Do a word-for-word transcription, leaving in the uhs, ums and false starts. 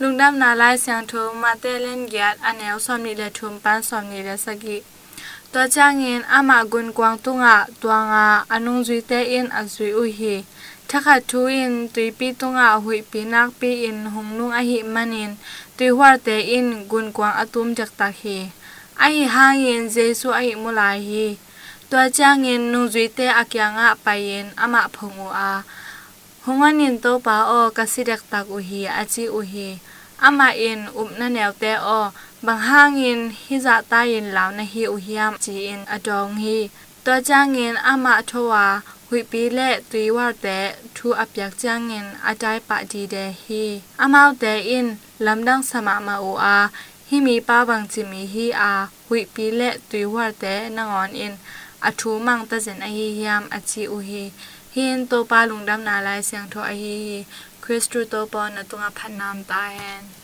Lungdamna Lai Siangtho, Mate lian giat, a neu sawmnih le thum pan sawmnih le sagih. Tua ciangin amah gunkuang tungah tuanga a nungzuite in a zui uh hi. Thakhat thu in tuipi tungah huihpi nakpi-in hong nung ahih manin tuihuarte in gunkuang a tum dektak hi. Ahi hangin Jesu a ihmu lai hi. Tua ciangin nungzuite a kiangah pai-in amah phong uh a, "Hong onin, Topa aw, ka si dektak uh hi," a ci uh hi. Amah in, "Upna neute aw, bang hangin hih zahta-in lau na hi uh hiam?" ci-in a dawng hi. Tua ciangin amah tho a, huihpi le tuihuarte thu a piak ciangin a daipah dide hi. Amaute in lamdang sa mahmah uh a, "Hih mipa bangci mi hi a, huihpi le tuihuarte nangawn in a thu mang tazen ahi hiam?" a ci uh hi. Hih in Topa Lungdamna Lai Siangtho ahi hi. Khristu Topa aw, na tungah phatna om ta hen.